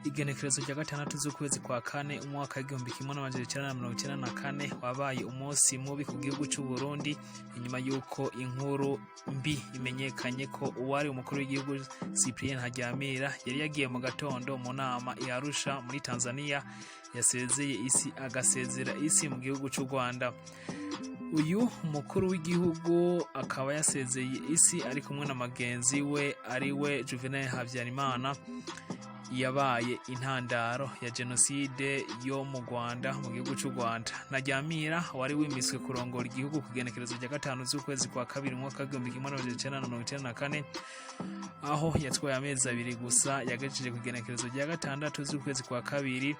Igenekerezo rya 6 z'ukwezi kwa kane, umwaka w'1994, wabaye umunsi mubi ku gihugu c'u Burundi, inyuma y'uko inkuru mbi imenyekanye ko uwari umukuru w'igihugu Cyprien Ntaryamira yari yagiye mu gatondo mu nama i Arusha muri Tanzania, yasezeye isi, agasezera isi mu gihugu c'u Rwanda. Uyu mukuru w'igihugu akaba yasezeye isi ari kumwe na mugenzi we, ari we Juvenal Habyarimana, yabaye intandaro ya jenoside yo mu Rwanda, mu gihugu cy'u Rwanda. Ntaryamira wari wimiswe kurongora igihugu ku igenekerezo rya 5 z'ukwezi kwa kabiri, umwaka w'1994, aho yatwaye amezi 2 gusa, yagejeje ku igenekerezo rya 6 z'ukwezi kwa kabiri,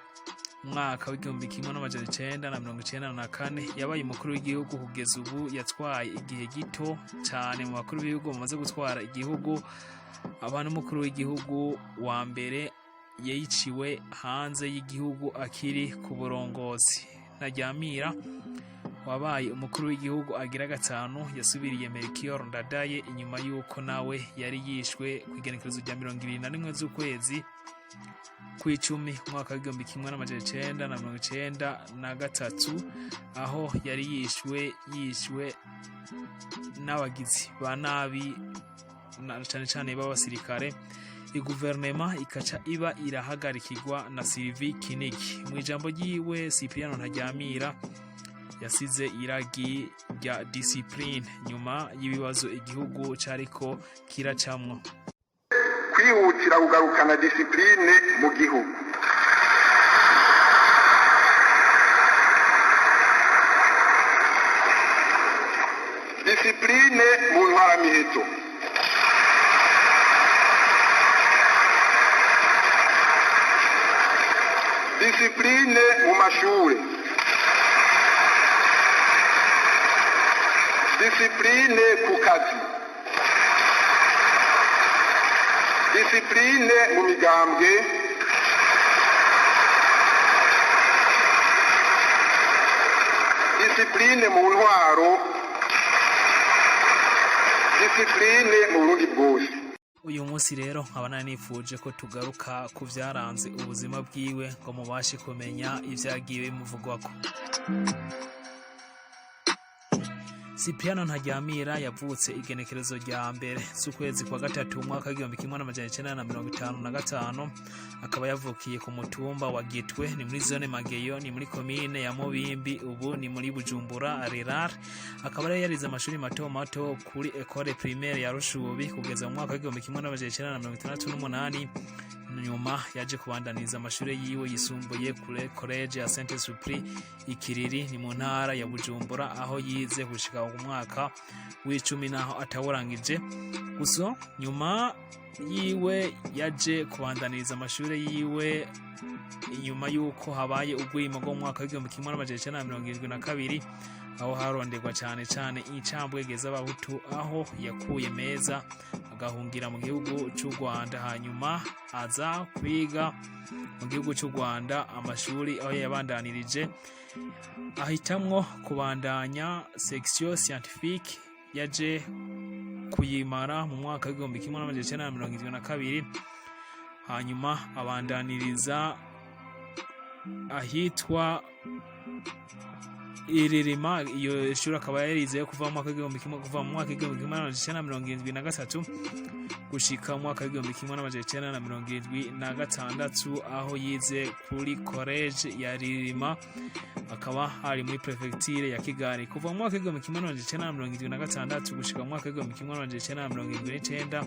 umwaka w'1994. Yabaye umukuru w'igihugu kugeza ubu yatwaye igihe gito cyane mu bakuru b'ibihugu bamaze gutwara igihugu. Aba n'umukuru w'igihugu wa mbere yiciwe hanze y'igihugu akiri ku burongozi. Ntaryamira wabaye umukuru w'igihugu agira gatanu, yasubiriye Melchior Ndadaye inyuma y'uko nawe yari yishwe ku igenekerezo rya 21 z'ukwezi kw'icumi, umwaka w'1993, aho yari yishwe n'abagizi ba nabi, na cane cane b'abasirikare, iguverinema ikaca iba irahagarikirwa na Sylvie Kinigi. Mu ijambo ryiwe, Cyprien Ntaryamira yasize iragi rya discipline nyuma y'ibibazo igihugu cariko kiracamwo. Kwihutira kugarukana discipline mu gihugu. Discipline mu ntwaramiheto, discipline mu mashure, discipline ku kazi, discipline mu migambwe, discipline mu ntwaro, discipline mu Burundi bwose. Uyu munsi rero nkaba nifuje ko tugaruka ku byaranze ubuzima bwiwe, ngo mubashe kumenya ibyagiye bimuvugwako. Cipriano Ntaryamira yavutse igenekerezo rya 1 z'ukwezi kwa gatatu, umwaka w'1955, akaba yavukiye ku mutumba wa Gitwe, ni muri zone Mageyo, ni muri komine ya Mubimbi, ubu ni muri Bujumbura Rural. Akaba rero yarize amashuri mato mato kuri Ecole Primaire ya Rushubi kugeza mu mwaka w'1968. Nyuma yaje kubandaniza amashuri yiwe yisumbuye kuri College ya Saint Esprit Ikiriri, ni mu ntara ya Bujumbura, aho yize gushika mu mwaka w'icumi, naho atawurangije. Gusa nyuma yiwe yaje kubandaniriza amashuri yiwe inyuma y'uko habaye urwimo rwo mu mwaka w'1972, aho haronderwa cyane cyane incambwege z'Abahutu, aho yakuye meza agahungira mu gihugu cy'u Rwanda. Hanyuma aza kwiga mu gihugu cy'u Rwanda amashuri, aho yabandanirije ahitamwo kubandanya section scientifique, yaje kuyimara mu mwaka w'1972. Hanyuma abandaniriza ahitwa Iririma. Iyo shuri akaba yarize kuva mu mwaka w'igihumbi kimwe kuva mu mwaka w'1973 gushika mu mwaka w'1976, aho yize kuri College ya Ririma, akaba hari muri prefecture ya Kigali. Kuva mu mwaka w'1976 gushika mu mwaka w'1979,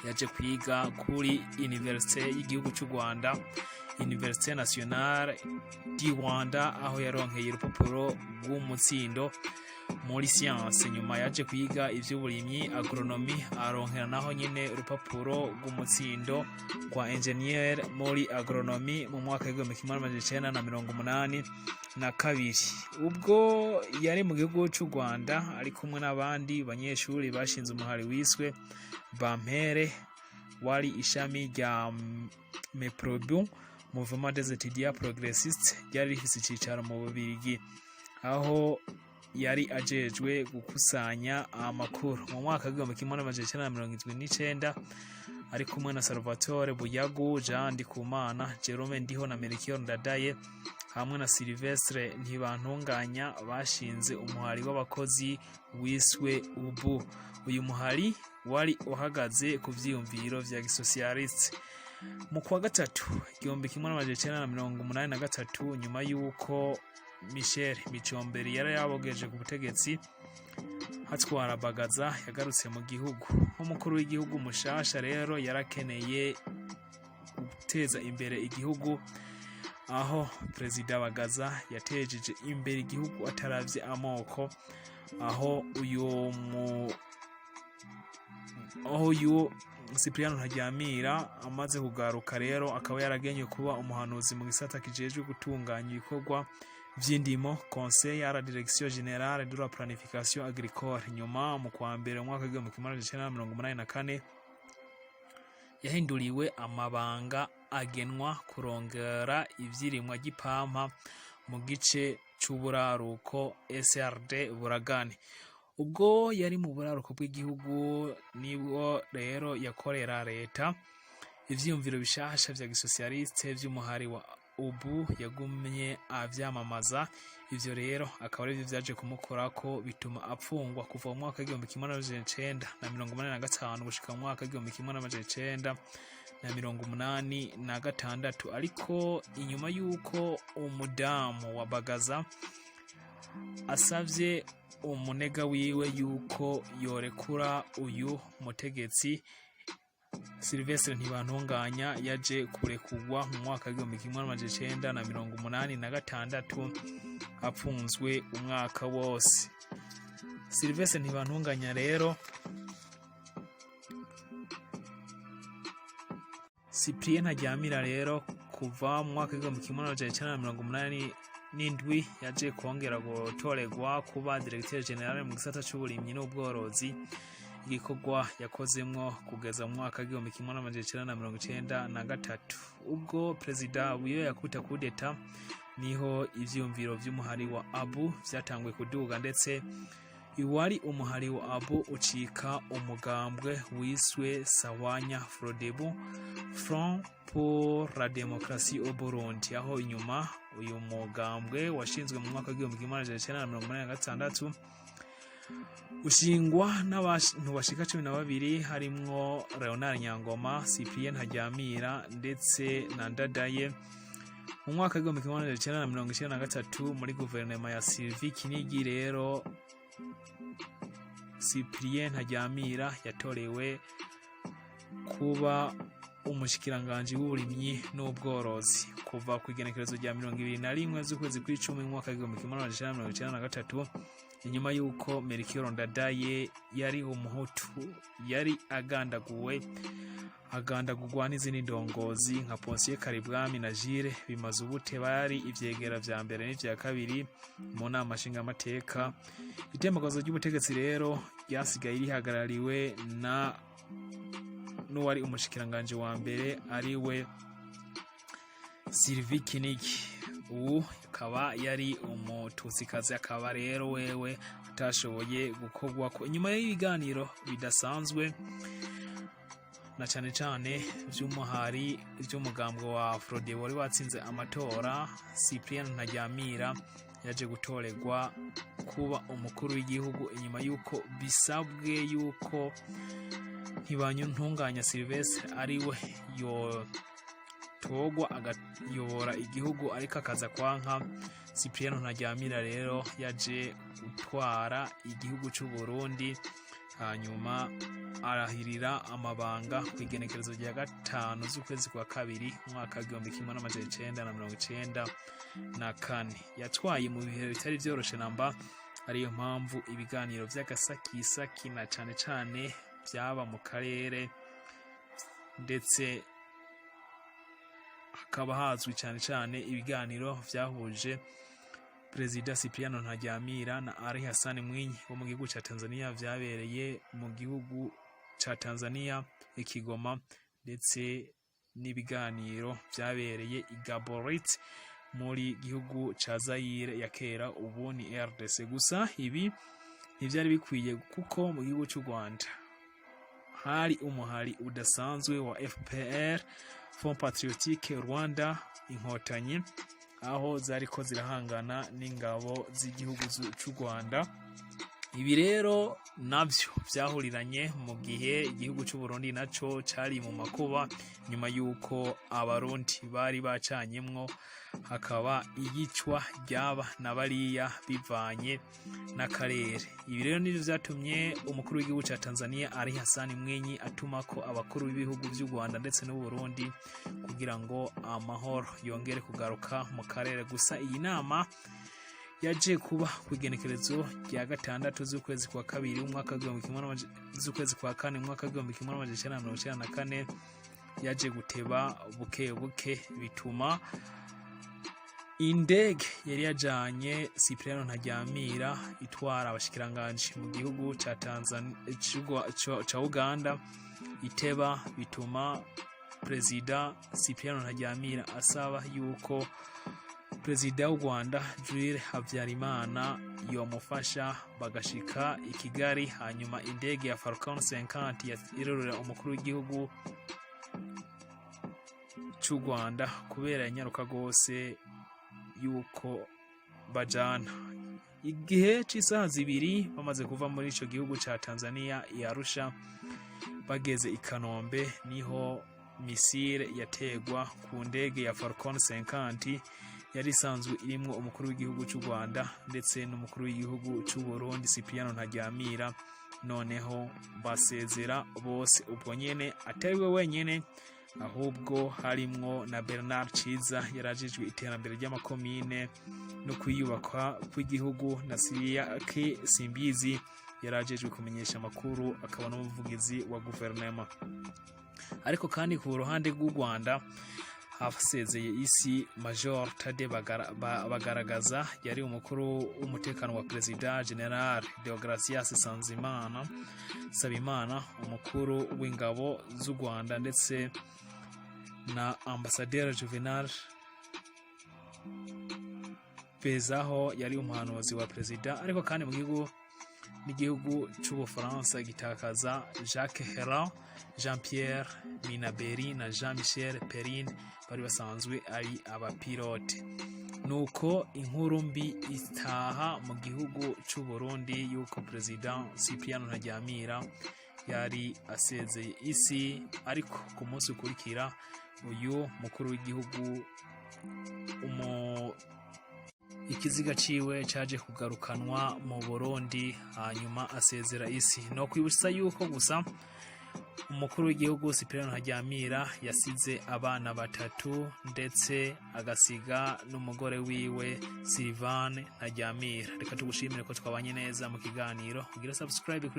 yaje kwiga kuri Université y'igihugu cy'u Rwanda, Université Nationale du Rwanda, aho yaronkeye urupapuro rw'umutsindo muri science. Nyuma yaje kwiga ivy'uburimyi, agronomie, aronkera naho nyine urupapuro rw'umutsindo kwa ingénieur muri agronomie mu mwaka w'1982. Ubwo yari mu gihugu cy'u Rwanda ari kumwe n'abandi banyeshuri bashinze umuhari wiswe Bampere, wari ishami rya MEPROBU, Mouvement des Étudiants Progressistes, ryari rifise icicaro mu Bubirigi, aho Yari ajejwe gukusanya amakuru. Mu mwaka w'1979, ari kumwe na Salvatore Buyagu, Jean Ndikumana, Jerome Ndiho na Melchior Ndadaye hamwe na Sylvestre Ntibantunganya, bashinze umuhari w'abakozi wiswe UBU. Uyu muhari wari uhagaze ku vyiyumviro vya gisosialiste. Mu kwa gatatu 1983, nyuma y'uko Michel Micombero yari yabogeje ku butegetsi hatwara Bagaza, yagarutse mu gihugu nk'umukuru w'igihugu mushasha. Rero yarakeneye guteza imbere igihugu, aho Perezida Bagaza yatejeje imbere igihugu ataravye amoko, aho uyu Cyprien Ntaryamira amaze kugaruka rero akaba yaragenywe kuba umuhanuzi mu gisata kijejwe gutunganya ibikorwa vy'indimo, conseil à la direction générale de la planification agricole. Nyuma mu kwa mbere mu mwaka w'1984 yahinduriwe amabanga, agenwa kurongera ivyirimwa ry'ipampa mu gice c'uburaruko, SRD Buragani. Ubwo yari mu buraruko bw'igihugu nibwo rero yakorera leta. Ivyiyumviro bishasha vya gisosialiste vy'umuhari wa UBU yagumye avyamamaza. Ivyo rero akaba arivyo vyaje kumukorako, bituma apfungwa kuva mu mwaka w'1985 gushika mu mwaka w'1986. Ariko inyuma y'uko umudamu wa Bagaza asavye umunega wiwe yuko yorekura uyu mutegetsi Sylvestre Ntibantunganya, yaje kurekurwa mu mwaka w'1986, apfunzwe umwaka wose. Sylvestre Ntibantunganya rero, Cyprien Ntaryamira rero, kuva mu mwaka w'1987 yaje kongera gutorerwa kuba directeur général mu gisata c'uburimyi n'ubworozi, igikorwa yakozemwo kugeza mu mwaka w'1993, ubwo Perezida Buyoya yakubita kudeta. Niho ivyiyumviro vy'umuhari wa ABU vyatanguye kuduga, ndetse iwari umuhari wa ABU ucika umugambwe wiswe Sahwanya Frodebu, Front pour la démocratie au Burundi, aho inyuma uyu mugambwe washinzwe mu mwaka w'1986, ushingwa n'abantu bashika 12, harimwo Leonard Nyangoma, Cyprien Ntaryamira ndetse na Ndadaye. Mu mwaka w'1993, muri guverinoma ya Sylvie Kinigi rero, Cyprien Ntaryamira yatorewe kuba umushikiranganji w'uburimyi n'ubworozi. Kuva ku igenekerezo rya 21 z'ukwezi kw'icumi mu mwaka w'1993, inyuma y'uko Melchior Ndadaye yari umuhutu yari agandaguwe, agandagurwa n'izindi ndongozi nka Ponsier Karibwami na Jules Bimazubute, bari ivyegera vya mbere n'ivya kabiri mu nama nshingamateka, itembagazo ry'ubutegetsi rero ryasigaye rihagarariwe na n'uwari umushikiranganji wa mbere, ari we Sylvie Kinigi. Ubu akaba yari umututsikazi, akaba rero wewe atashoboye gukorwa ko. Inyuma y'ibiganiro bidasanzwe na cane cane vy'umuhari vy'umugambwe wa Frodebu wari watsinze amatora, Cyprien Ntaryamira yaje gutorerwa kuba umukuru w'igihugu, inyuma y'uko bisabwe yuko Ntibantunganya Sylvestre ari we yotorwa agayobora igihugu, ariko akaza kwanka. Cyprien Ntaryamira rero yaje gutwara igihugu c'u Burundi, hanyuma arahirira amabanga ku igenekerezo rya 5 z'ukwezi kwa kabiri umwaka w'1994. Yatwaye mu bihe bitari vyoroshe namba, ariyo mpamvu ibiganiro vy'agasakisaki na cane cane vyaba mu karere, ndetse hakaba hazwi cane cane ibiganiro vyahuje Perezida Cipriano Ntaryamira na Ali Hassan Mwinyi wo mu gihugu ca Tanzania, vyabereye mu gihugu ca Tanzania i Kigoma, ndetse n'ibiganiro vyabereye i Gaborone Muri gihugu ca Zaire ya kera, ubu ni RDC. Gusa ibi ntivyari bikwiye, kuko mu gihugu c'u Rwanda hari umuhari udasanzwe wa FPR, Front Patriotique Rwanda, Inkotanyi, aho zariko zirahangana n'ingabo z'igihugu c'u Rwanda. Ibi rero navyo vyahuriranye mu gihe igihugu c'u Burundi naco cari mu makuba, nyuma y'uko Abarundi bari bacanyemwo, hakaba iyicwa ryaba na bariya bivanye n'akarere. Ibi rero nivyo vyatumye umukuru w'igihugu ca Tanzania, Ali Hassan Mwinyi, atumako abakuru b'ibihugu vy'u Rwanda ndetse n'u Burundi kugira ngo amahoro yongere kugaruka mu karere. Gusa iyi nama yaje kuba ku igenekerezo rya 6 z'ukwezi kwa kabiri umwaka w'igihumbi kimwe z'ukwezi kwa kane umwaka w'1994, yaje guteba buke buke, bituma indege yari yajanye Cyprien Ntaryamira itwara abashikiranganji mu gihugu ca Tanzania ca Uganda iteba, bituma Perezida Cyprien Ntaryamira asaba yuko Perezida w'u Rwanda, Jules Habyarimana, yomufasha bagashika i Kigali. Hanyuma indege ya Falcon 50 irorera umukuru w'igihugu c'u Rwanda, kubera yanyaruka gose yuko bajana. Igihe c'isaha 2 bamaze kuva muri ico gihugu ca Tanzania i Arusha, bageze i Kanombe, niho missile yategwa ku ndege ya Falcon 50 yari isanzwe irimwo umukuru w'igihugu c'u Rwanda ndetse n'umukuru w'igihugu c'u Burundi, Cyprien Ntaryamira. Noneho basezera bose ubwo nyene, atari we wenyene, ahubwo harimwo na Bernard Ciza yarajejwe iterambere ry'amakomine no kwiyubaka kw'igihugu, na Siriyake Simbizi yarajejwe kumenyesha amakuru akaba n'umuvugizi wa guverinoma. Ariko kandi ku ruhande rw'u Rwanda hasezeye isi Major Tade Bagaragaza, yari umukuru w'umutekano wa Perezida General Deogratias Sanzimana Sabimana, umukuru w'ingabo z'u Rwanda, ndetse na Ambasaderi Juvenal Bezaho yari umuhanuzi wa perezida. Ariko kandi mu gihugu n'igihugu c'Ubufaransa gitakaza Jacques Heran, Jean Pierre Minaberi na Jean Michel Perrin bari basanzwe ari abapilote. Nuko inkuru mbi itaha mu gihugu c'u Burundi yuko Perezida Cyprien Ntaryamira yari asezeye isi. Ariko ku munsi ukurikira, uyu mukuru w'igihugu ikiziga ciwe caje kugarukanwa mu Burundi, hanyuma asezera isi. No kwibutsa yuko gusa umukuru w'igihugu Cyprien Ntaryamira yasize abana batatu, ndetse agasiga n'umugore wiwe Sylvane Ntaryamira. Reka tugushimire ko twabanye neza mu kiganiro. Ugira subscribe kuri